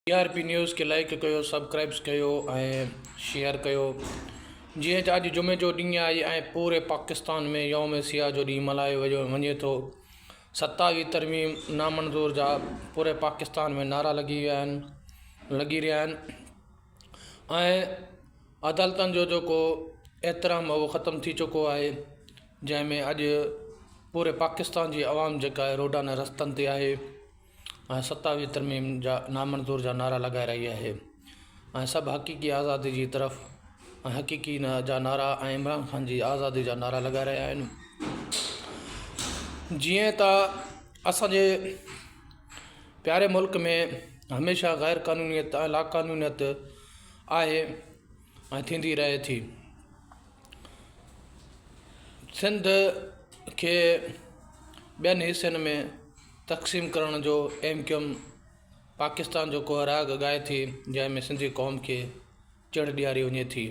T R P news کي like ڪيو سبڪرائبس ڪيو ۽ شيئر ڪيو جيئن ته اڄ جمعي جو ڏينهن آهي ۽ پوري پاڪستان ۾ يوم سياح جو ڏينهن ملهايو ويو وڃي ٿو ستاويهه ترميم نامنظور جا پوري پاڪستان ۾ نعرا لڳي ويا آهن لڳي رهيا آهن ۽ عدالتن جو جيڪو احترام اهو ختم ٿي چڪو آهي جنهن ۾ اڄ پوري پاڪستان جي عوام جيڪا آهي روڊن رستن تي آهي ۽ ستاويهه ترميم جا نامنظور جا نعرا لڳائي رهي آهي ۽ سڀ حقيقي آزادي جي طرف ۽ حقيقي جا نعرا ۽ عمران خان جي آزادي جا نعرا لڳائي رهيا آهن جيئن ته اسانجي پياري ملڪ ۾ هميشه غير قانونيت ۽ لاقانونيت آهي ۽ ٿيندي رهي ٿي سنڌ کي ٻين حصن ۾ تقسيم ڪرڻ جو ايم ڪيو ايم پاڪستان جو ڪو راڳ ڳائي ٿي جنهن ۾ سنڌي قوم کي چڙ ڏياري وڃي ٿي.